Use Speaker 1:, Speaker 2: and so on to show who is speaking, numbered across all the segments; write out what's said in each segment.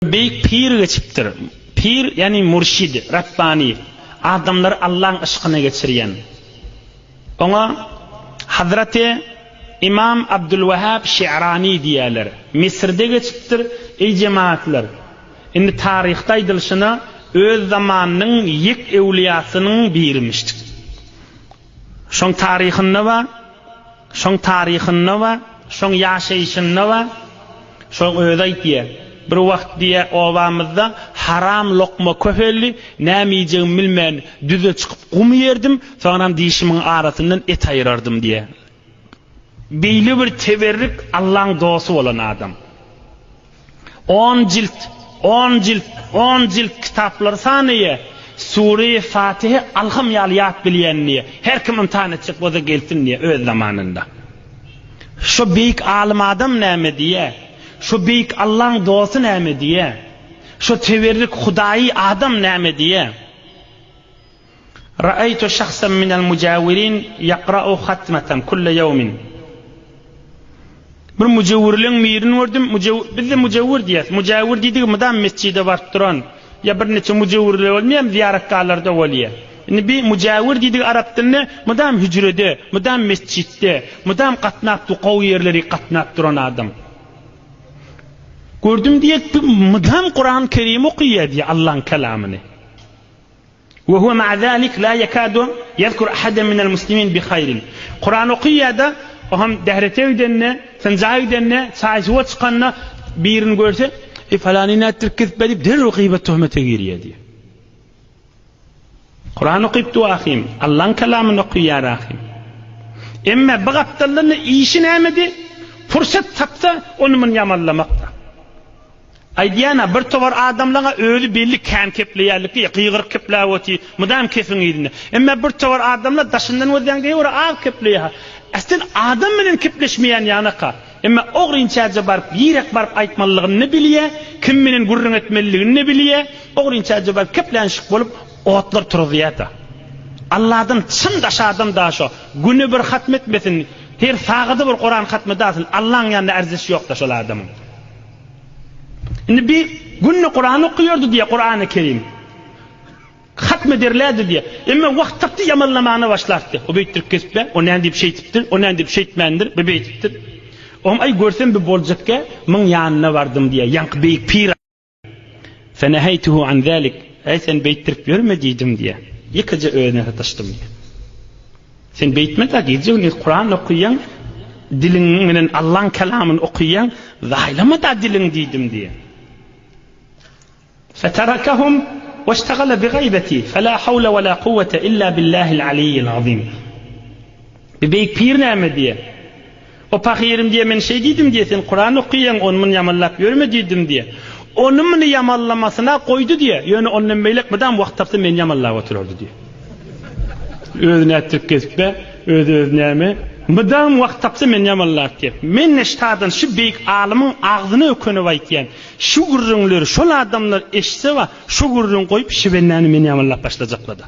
Speaker 1: Beýik pir geçipdir. Pir, ýagny mürşid, Rabbani, adamlary Allaň yşkyna geçirýän. Oňa Hazreti Ymam Abdülwehhab Şi'rani diýýärler. Misrde geçipdir. Eý jemagatlar! Indi taryhda aýdylyşyna öz zamanynyň ýek öwlüýasynyň birimişdik. Şoň taryhynda bar. Şoň taryhynda bar, şoň ýaşaýşynda bar. Şoň özi aýtýar. Bir wagt diýýär, obamyzda haram lokma köpeldi, näme iýjegimi bilmän, düze çykyp gum iýerdim, soňram dişimiň arasyndan et aýyrardym diýýär. Beýle bir teberrik Allaň dosty bolan adam. On jilt, on jilt, on jilt kitaplary sanaýa, Sure-i Fatihe alham ýaly ýat bilýän diýe. Her kim ymtahan etjek bolsa gelsin diýe öz zamanynda. Şo beýik alym adam näme diýe? Şo beýik Allaň dosty näme diýe? Şo teberrik hudaýy adam näme diýe? Ra'aýtu şahsan minel mujawirin ýakra'u hatmatan kulle ýewmin. Bir mujewirleň birini gördüm, mujew bizde mujewir diýýäs. Mujawir diýdigi mydam mesjide baryp duran, ýa birniçe mujewirler bolmaýarmy zyýaratgahlarda bolýar. Indi bi mujawir diýdigi arap dilinde mydam hüjrede, mydam mesjitde, mydam gatnap dur, gowy ýerleri gatnap duran adam. Gördüm diýýär, mydam Kurany Kerimi okaýar diýýär, Allaň kelamyny. We huwe ma'a zalik la ýekadu ýezkur ahaden minel muslimin bi haýrin. Kuran okyýada, o hem dährete gidende, synja gidende, çaý-suwa çykanda birini görse, Eý, falany nätdirip gezip diýip, derrew gybat-töhmete girýär diýýär. Kuran okyp dur ahym, Allaň kelamyny okyýar ahym. Emme bu gapdaldan-da işi nämedi? Pursat tapsa, ony-muny ýamanlamakda. Aýdýan-a, bir towar adamlaň-a özi belli kän kepleýärlikli, gygyryp kepläp otyr, mydam kefiň yzynda. Emma bir towar adamlar daşyndan gözleýäň deý bir az kepleýär-ha. Äslen adam bilen kepleşmeýän ýanaka. Emma ogrynçaja baryp, ýirek baryp aýtmalylygyny-da bilýär, kim bilen gürrüň etmeliligini-de bilýär, ogrynçaja baryp keplänşik bolup, otlar turuzýar-da. Alladan çyn daş adam da şo. Güne bir hatm etmesin, her sagady bir Kuran hatm edasyn, Allaň ýanynda erzişi ýok-da şol adamyň. Indi bir günde Kuran okaýardy diýýär, Kurany Kerim. Hatm ederlerdi diýýär. Emma wagt tapdy ýamanlamana başlapdy. O beýtdirip kesipä, o näme diýip şeýtipdir, o näme diýip şeýtmändir, bu beýtipdir. Oňa aý görsem bir boljakkä, muň ýanyna bardym diýýär. Ýaňky beýik pir. Feneheýtuhu an zalik. Äý sen beýtdirip ýörme diýdim diýýär. Ýekeje özüne sataşdym diýýär. Sen beýtme-de, gije-gündiz Kuran okaýaň, diliň bilen Allaň kelamyny okaýaň, zaýlama-da diliňi diýdim diýýär. Feterekehum weştegale bigaýbeti, fela hawle we la kuwwete illa billahil aliyyil azim. Bir beýik pir näme diýýär? O pahyrym diýýär, men şeý diýdim diýýär, sen Kuran okaýaň, ony-muny ýamanlap ýörme diýdim diýýär. Ony-muny ýamanlamasyna goýdy diýýär, ýöne ondan beýläk mydam wagt tapsa meni ýamanlap oturardy diýýär. Özi nätdirip gezip-ä, özi öz näme, mydam wagt tapsa meni ýamanlap diýýär. Men neştadan şu beýik alymyň agzyna ökünip aýtýan, şu gürrüňleri şol adamlar eşitse bar, şu gürrüňi goýup şi bendäni meni ýamanlap başlajaklar-da.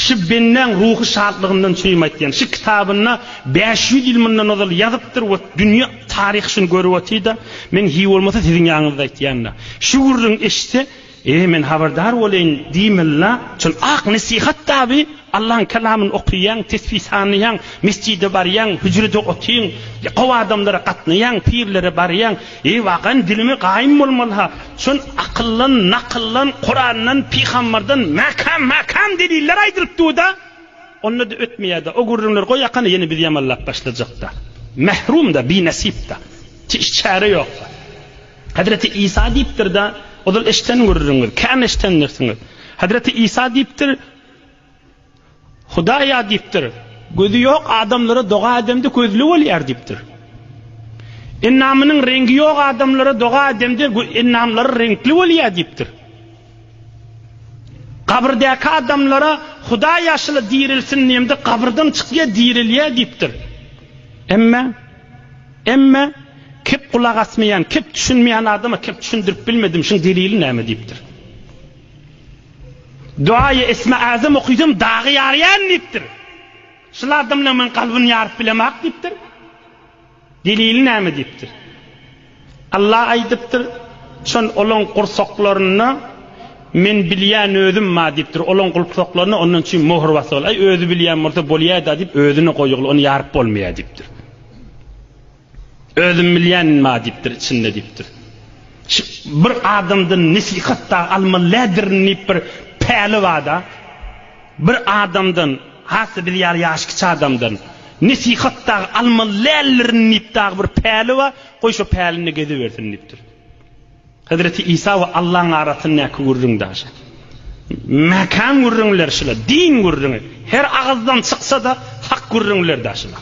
Speaker 1: Şu bendäň ruhy şatlygyndan çürim aýtýan. Şu kitabynda 500 ýyl mundan ozal ýazypdyr we dünýä taryhy şuny görüp otyr-da, men hiý bolmasa siziň ýanyňyzda aýtýan-da. Şu gürrüňi eşitse, E, men habardar bolaýyn diýmeli-la. Şol ak nesihat daby, Allaň kelamyny okaýaň, tesbih sanaýaň, mesjide barýaň, hüjrede otyň, gowy adamlara gatnaýaň, pirlere barýaň. Eý, wagan dilime gaýym bolmaly-ha. Şol akyldan, nakyldan, Kurandan, pygambardan mäkäm-mäkäm deliller aýdylyp dur-da, onda-da ötmeýär-de. O gürrüňleri goýakana ýene bizi ýamanlap başlajak-da. Mährum-da, binasip-da. Hiç çäre ýok-da. Hezreti Isa diýipdir-de, ozal eşiden gürrüňiz, kän eşidendirsiňiz. Hezreti Isa diýipdir, Hudaýa diýipdir, gözi ýok adamlara doga edemde gözli bolýar diýipdir. Endamynyň reňgi ýok adamlara doga edemde endamlary reňkli bolýar diýipdir. Gabyrdaky adamlara Hudaý ýaşyla dirilsin diýemde gabyrdan çykýar, dirilýär diýipdir. Emme emme kep gulak asmaýan, kep düşünmeýän adama kep düşündirip bilmedim, şuň delili näme diýipdir. Duaýy Esme Azam okysam dagy ýarýan diýipdir. Şul adamlaň men kalbyny ýaryp bilemak diýipdir. Delili näme diýipdir. Allah aýdypdyr. Şon olaň gursaklarynda men bilýän özüm ba diýipdir. Olaň gursaklaryna ondan üçin möhür basyl. Aý özi bilýän bolsa bolýa-da diýip özüne goýugly ony ýaryp bolmaýar diýipdir. Özüm bilýän ba diýipdir içinde diýipdir. Şu bir adamdan nesihat dagy almaly däldirin diýip bir päli bar-da. Bir adamdan, has-da biz ýaly ýaşy kiçi adamdan nesihat dagy almaly däldirin diýip dagy bir päli bar, goý şo pälinde gezibersin diýipdir. Hezreti Isa we Allaň arasyndaky gürrüň daşy. Mäkäm gürrüňler şular, din gürrüňi. Her agyzdan çyksa-da hak gürrüňler daşylar.